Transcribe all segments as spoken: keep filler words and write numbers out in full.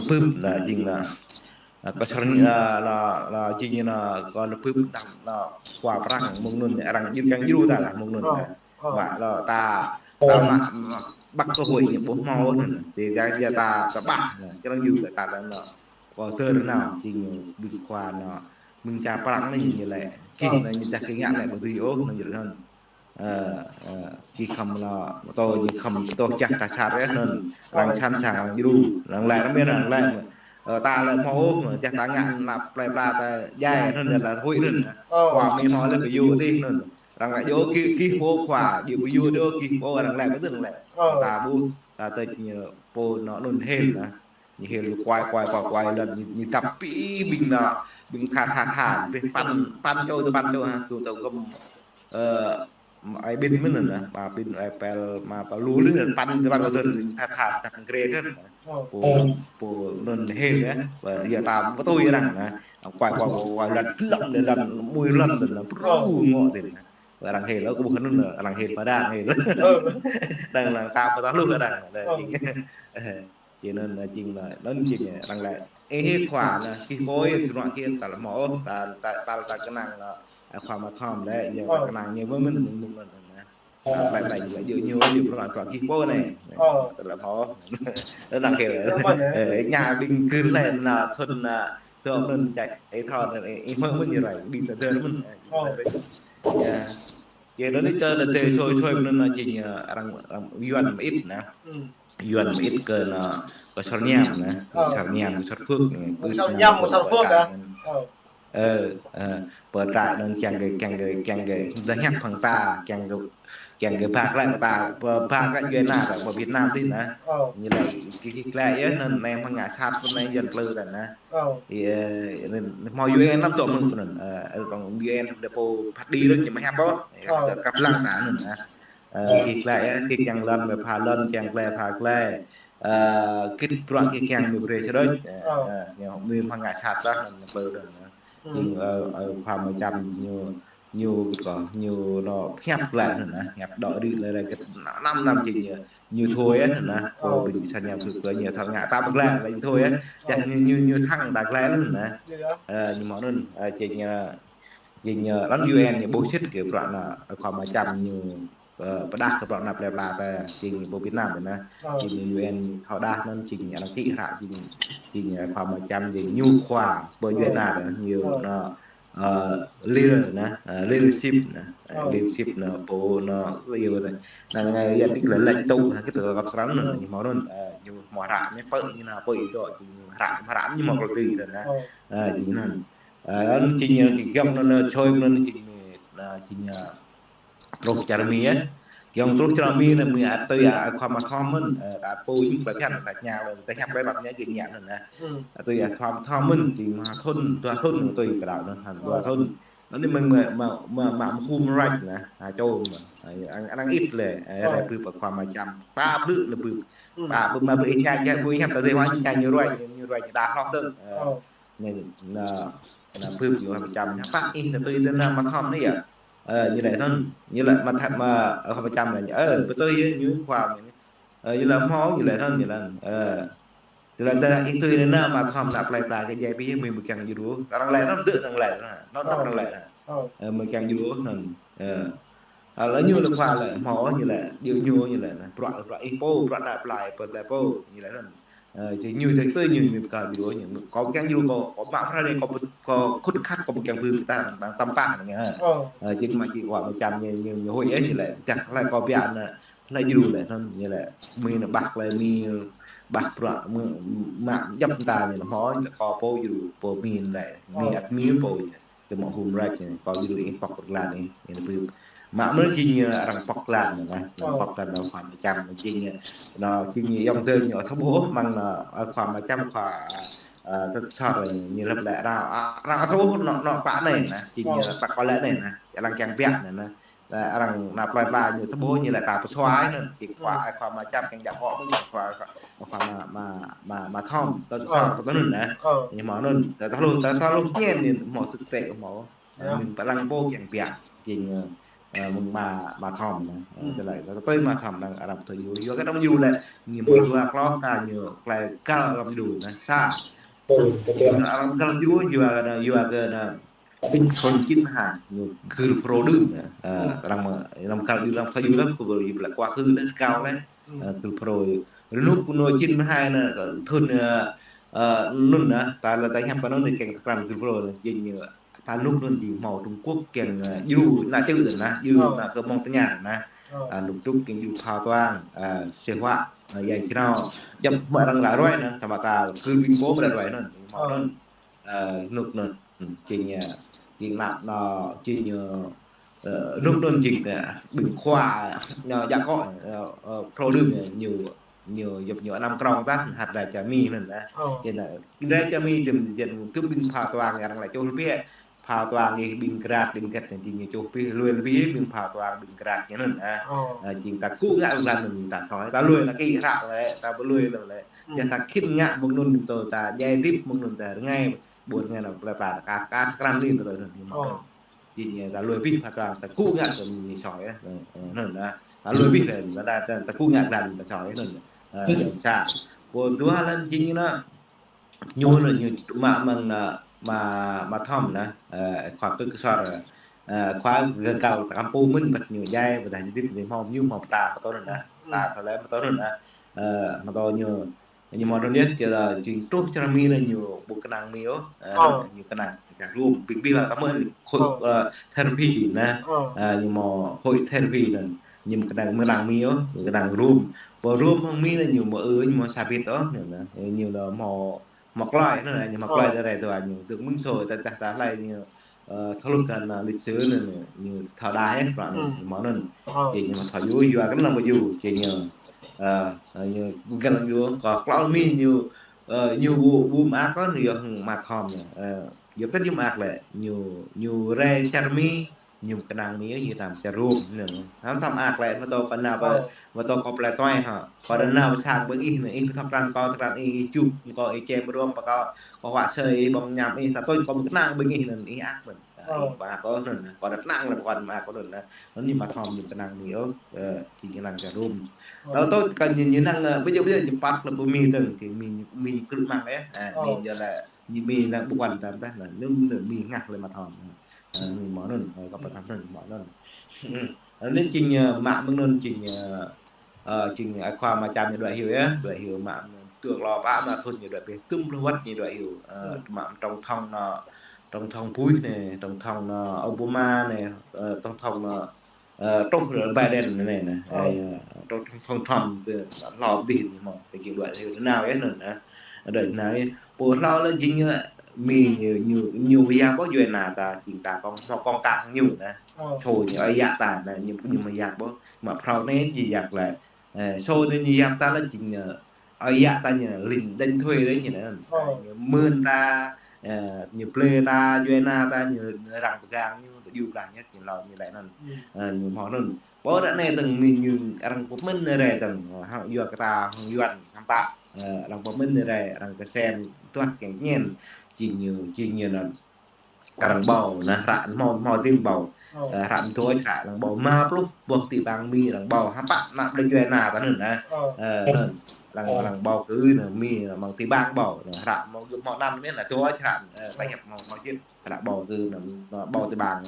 bưp, anai jing anai, anai, kơ sơrơñam, anai, anai, anai jing anai, kơ anai bưp anăm, anai, khua prăng mơ̆ng anŭn, arăng jing kiăng djru ta lah mơ̆ng anŭn, anai. Mă anai ta, ta mă, mă, ƀăk kơ huĭ ñu ƀu hmâo anŭn, tơdah, tơdah ta, ta ƀah, anai, kiăng djru ta, ta anai, anai, kơ tơr anai, jing ƀing khua anai, mơ̆ng čar prăng anai ñu lĕ, kih anai ñu čah kơ ngă anai ƀu dưi ôh, anai jing anŭn. Ơ, ơ, kih khŏm anai, tô ñu khŏm tô čah ta čar yơh anŭn. Arăng sẵn sàng arăng djru, arăng lĕ arăng mĭn arăng lĕ. Ơ, ta lĕ hmâo ôh, čah ta ngă anăp plơi pla ta djai anŭn, ta huĭ anŭn. Khua mĭn hmâo lĕ ƀu yua dih anŭn. Arăng lĕ djơ̆ kih, kih pô khua, djơ̆ ƀu yua dih kih pô arăng lĕ, ƀu dưi arăng lĕ. Ta ƀuh, ta tơl ñu pô anŭn anŭn hil anai. Ñu hil ñu kuai, kuai, kuai, kuai lŏn, ñu, ñu tăp pĭ ƀing anai, ƀing tha, tha, tha, pĭ păn, păn čô, tơ păn čô, ha, tơ, tơ gŏm, ơ, ai ƀĭn mơ̆n anai, ma ƀĭn ai pel, ma pel lu lin, păn, tơ păn kơ tơl, tha, tha, tha, păn grê kơ. Pô, pô anŭn hil yơh, ƀơ, yua ta ƀu tui arăng anai, kuai, kuai, kuai, kuai lŏn, lŏn, lŏn, mui lŏn, lŏn, pru ngŏ tơl anai. Arăng hil, kơ ƀuh anŭn, arăng hil, pơđar hil. Đang, đang ta ƀu tơl lu arăng, anai, jing. Ơ. Jing anŭn, anai jing anai, anŭn jing anai, arăng lĕ. Ih hil khua anai, kih pô, kih ruă kih, ta lĕ hmâo ôh, ta, ta, ta, ta kơnang anai, ơ, khua mă thom lĕ, yua ta kơnang ñu mơ̆n mơ̆n mơ̆n mơ̆n anai. Anai, lĕ, lĕ, lĕ, djơ̆ ñu, djơ̆ pô anai, kih pô anai. Ta lĕ hmâo ôh. Anai hil. Ơ, ñu ƀing kưn lĕ anai, thun anai, tơ anŭn čai, ih thâo anai, ih hmâo mơ̆n ñu rai, ƀing ta tơ mơ̆n. Yua. Jing anŭn anai čơ ta tơ sui sui anŭn anai jing, ơ, arăng, arăng Yuan mơit anai. Yuan mơit kơ anai, kơ Sar Ñam anai, kơ Sar Ñam, kơ Sar Phước, anai, kơ Sar Ñam, kơ Sar Phước anai. Ơ, ơ, pơtrăi anŭn kiăng kơ, kiăng kơ, kiăng kơ, ta hiăp hăng ta, kiăng kơ, kiăng kơ ba glaĭ ta, ba, ba glaĭ Yuan anai, ƀơi Việt Nam tih anai. Ñu lĕ kih, kih glaĭ yơh, anŭn anai hăng ngă sat, anŭn anai Yuan plư ta anai. Ơ. Ih, ơ, anŭn, hmâo Yuan anăm tŏ mơ̆ng anŭn, ơ, ơ, kông Yuan đe pô phat đi rơ̆k ñu mă hiăp ôh. Ơ. Kăp lăng ta anŭn, ơ. Ơ, kih glaĭ, ơ, kih kiăng lŏn, mă pha lŏn, kiăng glaĭ, pha glaĭ. Ơ, kih bruă kih kiăng mă brơi čơđôč. Ơ, ơ, ñu mă hăng ngă sat dah, anŭn plư anŭn, ơ. Jing, ơ, ơ, khua mă čăm ñu, ñu kơ, ñu anŭn hiăp glaĭ anŭn, ơ, hiăp dŏ rĭ lĕ ră kơ năm năm jing ñu, ñu thâo yơh anŭn, ơ, pô ƀing Sar Ñam Phước kơ ñu thâo ngă ta ƀu glaĭ lĕ ñu thâo yơh. Čah ñu, ñu, ñu thăng ta glaĭ anŭn, ơ. Ơ, ñu hmâo anŭn, ơ, jing, ơ, jing, ơ, lŏn Yuan ñu ƀuh sĭt kơ bruă anŭn, ơ, khua mă čăm ñu, ơ, pơdah kơ bruă anŭn plơi pla ta, jing pô Việt Nam ta anai. Jing Yuan thâo đah anŭn, jing arăng kĭ hră, jing, jing, ơ, khua mă čăm, jing ñu khua pơ Yuan anai ta, ñu anŭn, ơ, leader anai, ơ, leadership anai, ơ, leadership anai, pô anŭn, ơ, yua ta. Anŭn, ơ, yua ta lĕ lãnh tụ, anai, kơ tơlơi kơ krăn anŭn, ñu hmâo anŭn, ơ, ñu hmâo hră, ñu pơ, ñu anai pơ ih dŏ, jing hră, hră ñu hmâo kơ tui ta anai. Ơ, jing anŭn. Ơ, anŭn jing, ơ, kơ giŏng anŭn, ơ, čôi anŭn, jing, ơ, jing, ơ, truh čar Mi yơh. Giŏng truh čar Mi anai, Mi ăt tui, ơ, khua mă thom mơ̆n, ơ, ta pô jing ƀai phiăn, ta ña lĕ, ta hiăp lĕ ƀăp ña jing ña anŭn anai. Ăt tui, ơ, khua mă thom mơ̆n, jing mă thun, dua thun, tui kơ đao anŭn, hăng dua thun. Anŭn anai mơ̆ng mă, mă, mă, mă hum rach anai, ha, čô mơ̆n. Ơ, arăng, arăng ĭt lĕ, ơ, rai bưp ƀơi khua mă čăm. Pă blư̆ lĕ bưp. Pă bưp mă bưp ih ña, ña, bưp ih hiăp ta dih mă ña ñu ruai, ñu ruai, ñu đah hloh dơ̆ng. Ơ. Anai, anai, anai bưp ñu khua mă čăm. Pă ih ta tui anŭn anai mă thom anai yơh. Ơ, ñu lĕ anŭn, ñu lĕ mă thom mă, ơ, khua mă čăm lĕ, ơ, pơtui yơh ñu khua mă. Ơ, ñu lĕ hmâo, ñu lĕ anŭn, ñu lĕ anŭn. Ơ. Ñu lĕ tơdah ih tui anŭn anai mă thom anăp plơi pla kơ djai pih yơh, Mi ƀu kiăng djru ôh. Arăng lĕ anŭn, dơ̆ arăng lĕ anŭn. Anŭn, anŭn arăng lĕ anŭn. Ơ, ƀu kiăng djru ôh anŭn. Ơ. Ơ, lĕ ñu lĕ khua lĕ hmâo, ñu lĕ, djơ̆ ñu, ñu lĕ anŭn. Bruă, bruă ih pô, bruă anăp plơi, pơ plơi pô, ñu lĕ anŭn. Ơ, jing ñu tui tui ñu, ñu ƀu kiăng djru, ñu, kâo ƀu kiăng djru, kâo, kâo mă phrâo anai, kâo ƀu, kâo khut khăt, kâo ƀu kiăng bưp ta, ta tăm pah anai, ơ. Ơ, jing mă jing khua mă čăm ñu, ñu, ñu huĭ yơh, ñu lĕ, čah lĕ kâo biă anai, lĕ djru lĕ, anŭn, ñu lĕ, Mi anai ƀah lĕ, Mi ƀah bruă, Mi, mă djŏp ta, ñu lĕ hmâo, ñu lĕ kâo pô djru, pô Mi lĕ, Mi ăt Mi pô ñu. Tơ mă hum rach anai, kâo djru ih pŏk glaĭ anai, anai bưp. Mă mơ̆n jing, ơ, arăng pŏk glaĭ anai, arăng pŏk glaĭ anai khua mă čăm, jing, ơ, anai jing yŏng tơ ñu thâo ƀuh mơ̆ng anai, ơ, khua mă čăm khua, ơ, tơ sor ñu lăp lĕ arăng, arăng thâo ƀuh anŭn, anŭn pă anai anai, jing, ơ, pă kâo lĕ anai anai, arăng kiăng biă anai anai. Ơ, arăng anăp plơi pla ñu thâo ƀuh ñu lĕ ta pơsuaih anŭn, jing khua, ơ, khua mă čăm kiăng djă̱ kŏ mơ̆n khua, khua mă, mă, mă, mă thom, tơ sor pơ anŭn anai. Ñu hmâo anŭn, ta thâo lu, ta thâo lu ñen ñu hmâo thực tế hmâo. Ơ, mĭn pơlăng pô kiăng biă. Jing, ơ, Ơ, mơ̆ng ama, ama Thom anai. Ơ, tơlơi, tơlơi ama Thom anai, arăng pơtô yua, yua kơ anăm yua lĕ, ñu mơ̆ yua klŏng kơ ñu, klai kal anăm yua anai, sa. Ơ, tơlơi arăng kal yua, yua kơ anai, yua kơ anai, thun chín hai, ñu gưl Phrô đưm anai. Ơ, arăng mơ̆, arăng kal yua, arăng pơtô yua lĕ, kơ yua lĕ, kua kơ anai, kal lĕ. Ơ, gưl Phrô. Rơnŭk anai chín hai anai, thun, ơ, ơ, anŭn anai, ta lĕ ta hiăp anŭn anai, kiăng ta krăn gưl Phrô anai, jing ñu, ta rơnŭk anŭn jing hmâo Trung Quốc kiăng, ơ, djru ană čư̆ anŭn anai, djru ană kơ Mông Tơñar anŭn anai. Ơ, rơnŭk Trung kiăng djru phao tuang, ơ, sĕ huă, ơ, yai jrao. Djŏp mơ̆ arăng ră ruai anŭn, tơma ta kơ ƀing pô mơ̆ ră ruai anŭn, hmâo anŭn. Ơ, rơnŭk anŭn, ơ, jing, ơ, jing ană anŭn, jing, ơ, ơ, rơnŭk anŭn jing, ơ, ƀing khua, ñu jak kŏ, ơ, ơ, Phrô đưm ñu, ñu, djŏp ñu anăm krŏng tah, hăt rai čar Mi anŭn anai. Jing anai, rai čar Mi jing, jing tŭm ƀing phao tuang arăng lĕ čuh lĕ biă. Phao tuang ih ƀing grat, ƀing grat anai jing ñu čuh pih, lui lĕ biă ƀing phao tuang ƀing grat ñu anŭn anai. Ơ, jing ta kŭ ngă lăng anŭn ta thoi, ta lui lagi hră lĕ, ta ƀu lui lăng lĕ. Yua ta khĭn ngă mơ̆ng anŭn tơ ta djai hơdip mơ̆ng anŭn ta rơngai, ƀu rơngai anŭn pla pla ta ka, ka krăn anai tơ anŭn. Jing ñu ta lui pih phao tuang, ta kŭ ngă kơ Mi soi, ơ, ơ, anŭn anai. Ta lui pih lĕ, ta, ta, ta kŭ ngă lăng ta soi, anŭn. Ơ, jing sa. Pô dua lăng jing anai, ñu anai, ñu mă mơ̆ng anai, ama, ama Thom anai, ơ, khua kơ kơsor, ơ, khua gơgao ta kampung mơ̆n, băt ñu djai, băt ñu hơdip, ñu hmâo, ñu hmâo pơta, pơtô anŭn anai. Ta thoi lĕ pơtô anŭn anai. Ơ, pơtô ñu, ñu hmâo anŭn yơh, jing, jing truh čar Mi anai ñu ƀu kơnang Mi ôh, ơ, ñu kơnang čar Rôm, ƀing ƀing ta mơ̆ khối, ơ, therapy anai, ơ, ñu hmâo khối therapy anŭn, ñu kơnang, kơnang Mi ôh, ñu kơnang Rôm. Pô Rôm hăng Mi anai ñu hmâo ư, ñu hmâo sa bit ôh, anŭn anai, ñu anai hmâo, hmâo klơi, anŭn anai, ñu hmâo klơi tơ rai tơ ñu, tơ̆ng mơ̆ng sô, ta, ta, ta hlai ñu, ơ, thâo lŭk kơ anai lịch sử anŭn anai, ñu thâo đa hĭ, pran anŭn, ñu hmâo anŭn. Jing ñu hmâo thâo yua, yua kơ anŭn ƀu yua, jing ñu, ơ, ơ, ñu găn lăng yua, kơ klâo Mi ñu, ơ, ñu ƀu, ƀu mơak kơ, ñu yua hăng ama Thom anai, ơ, yua kơ ñu mơak lĕ, ñu, ñu rai čar Mi, ñu kơnang Mi, ñu anăm čar Rôm, anŭn anai. Anăm tơm mơak lĕ, mơ̆ tơ kơ anai pơ, mơ̆ tơ kơ plei tuai hă. Kơ anai pơ sang ƀing ih anai, ih pơthâo krăn kơ, krăn ih, ih čuh, kơ ih čem rông, pơ kơ, kơ huă sơi, ih ƀơ̆ng ñam, ih ta tui kơ kơnang ƀing ih anŭn, ih ak mơ̆n. Ih mơak kơ anŭn, kơ anai kơnang lĕ, kơ mơak kơ anŭn anai. Anŭn ñu ama Thom ñu kơnang Mi ôh, ơ, jing ñu anăm čar Rôm. Laih tơ kơ ñu, ñu anăm, ơ, ƀu djơ̆, ƀu djơ̆, ñu păt lĕ pơ Mi tơ̆ng, jing Mi, Mi krư̆ mơ̆ng lĕ, ơ, Mi jơ̆ lĕ, ñu Mi anŭn ƀu kơnang tah, anŭn, anŭn Mi ngă lĕ ama Thom. Ơ, Mi hmâo anŭn, ơ, kơ pơtah anŭn, hmâo anŭn. Ơ, anŭn jing, ơ, mă mơ̆ng anŭn jing, ơ, ơ, jing, ơ, khua ama Čam ñu đuaĭ hyu yơh, đuaĭ hyu mă mơ̆ng anŭn tơl klâo pă, mă thun ñu đuaĭ pih, tơm pluh wơ̆t ñu đuaĭ hyu. Ơ, mă tổng thống anŭn, tổng thống Bush anai, tổng thống anŭn Obama anai, ơ, tổng thống anŭn, ơ, truh Biden anai anai. Ơ, truh tổng thống Trump tơ, hlâo dih anai hmâo, tơ jing đuaĭ hyu tơ nao yơh anŭn anai. Đuaĭ nao yơh. Pô hlâo lĕ jing, ơ, Mi ñu, ñu, ñu ƀu yap ôh djuai ană ta, jing ta kông, hmâo kông kang ñu anai. Čô ñu ơi yă ta anai, ñu, ñu ƀu yap ôh. Mă phrâo anai jing yap lĕ. Ơ, čô anai ñu yap ta lĕ jing, ơ, ơi yă ta ñu ling đánh thuê đôč ñu anŭn. Ơ, ñu mưn ta, ơ, ñu plei ta, djuai ană ta, ñu arăng pơgang ñu, ta djru blah ñu, ñu hlâo ñu lĕ anŭn. Ơ, ñu hmâo anŭn. Pô ră anai tơ̆ng Mi ñu arăng pơmĭn rai tơ̆ng, hăng yua kơ ta, hăng Yuan, hăng pă. Ơ, arăng pơmĭn rai, arăng kơsen, tuah kiăng ñen. Jing ñu, jing ñu anŭn. Arăng ƀâo, anai, hră hmâo, hmâo tĭng ƀâo. Ơ, hră mơ̆ng tui hră arăng ƀâo, rơma pluh boh ti ƀang Mi arăng ƀâo, hơpă ană plei djuai ană ta anŭn anai. Ơ, anŭn. Arăng, arăng ƀâo kơ anai, Mi, mơ̆ng ti ƀang ƀâo, anai, hră hmâo, hmâo anăn Mi anai, tui hră, ơ, ta hiăp hmâo, hmâo čih, hră ƀâo kơ anai, ƀâo ti ƀang.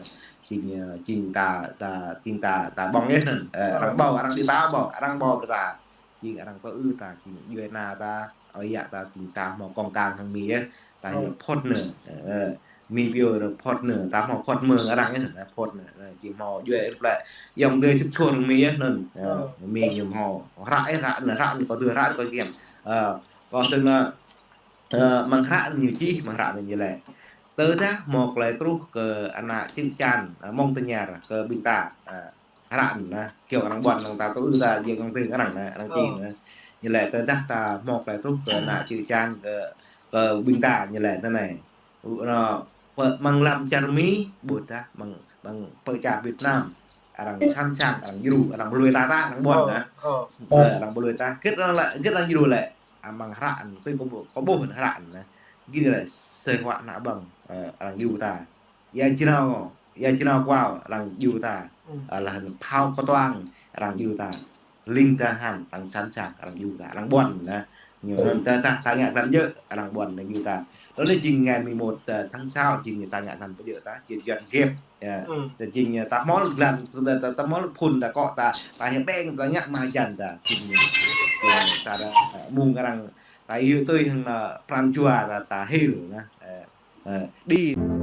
Jing, ơ, jing ta, ta, jing ta, ta ƀơ̆ng yơh anŭn. Ơ, arăng ƀâo, arăng đĭ ta ƀâo, arăng ƀâo brơi ta. Jing arăng pơư ta, jing djuai ană ta, ơi yă ta, jing ta hmâo kông kang hăng Mi yơh, ta ñu partner, ơ, Mi pioh partner, ta hmâo partner arăng yơh, partner, ơ, jing hmâo djuai plei, ayŏng adơi čŭp čor hăng Mi yơh anŭn, ơ, Mi ñu hmâo, hră yơh, hră anŭn, hră anŭn kâo tui, hră anŭn kâo giăm, ơ, kâo tui anŭn, ơ, mơ̆ng hră anŭn ñu čih, mơ̆ng hră anŭn ñu lĕ. Tơdah hmâo tơlơi truh kơ ană čư̆ čan, ơ, Mông Tơñar, kơ ƀing ta, ơ, hră anŭn, kiăng arăng ƀuăn arăng ta tui ta, jing arăng tring arăng anai, arăng čih anai. Ñu lĕ tơdah ta hmâo tơlơi truh kơ ană čư̆ čan kơ, kơ ƀing ta ñu lĕ tui anai. Ơ, anŭn, pơ, mơ̆ng lăm čar Mi, ƀôdah mơ̆ng, mơ̆ng pơ čar Việt Nam. Arăng sẵn sàng, arăng djru, arăng ƀu lui ta ta, arăng ƀuăn anai. Ơ, arăng ƀu lui ta, hơget arăng lĕ, hơget arăng djru lĕ. Ơ, mơ̆ng hră anŭn, tui kâo ƀuh, kâo ƀuh hră anŭn anai. Jing lĕ sĕ huă ană ƀơ̆ng, ơ, arăng djru ta. Ia jrao, ia čơnao kual arăng djru ta. Ơ, laih anŭn phao kơtuang arăng djru ta. Ling ta hăn, arăng sẵn sàng, arăng djru ta, arăng ƀuăn, nă. Ñu anŭn ta, ta, ta ngă krăn djơ̆, arăng ƀuăn, arăng djru ta. Laih anŭn jing ngày mười một, ơ, tháng sáu, jing ñu ta ngă krăn pơdjơ̆ ta, jing Yuan gĕp, ia. Ta jing ñu ta hmâo lŏn, ta, ta, ta hmâo lŏn phŭn, ta akŏ, ta, ta hia ƀeng, ta ngă mah hơjăn ta, jing ñu. Jing ta đa, ơ, mơ̆ng arăng, ta yua tui hăng, ơ, pran jua ta, ta hil, nă. Ơ, ơ, đĭ.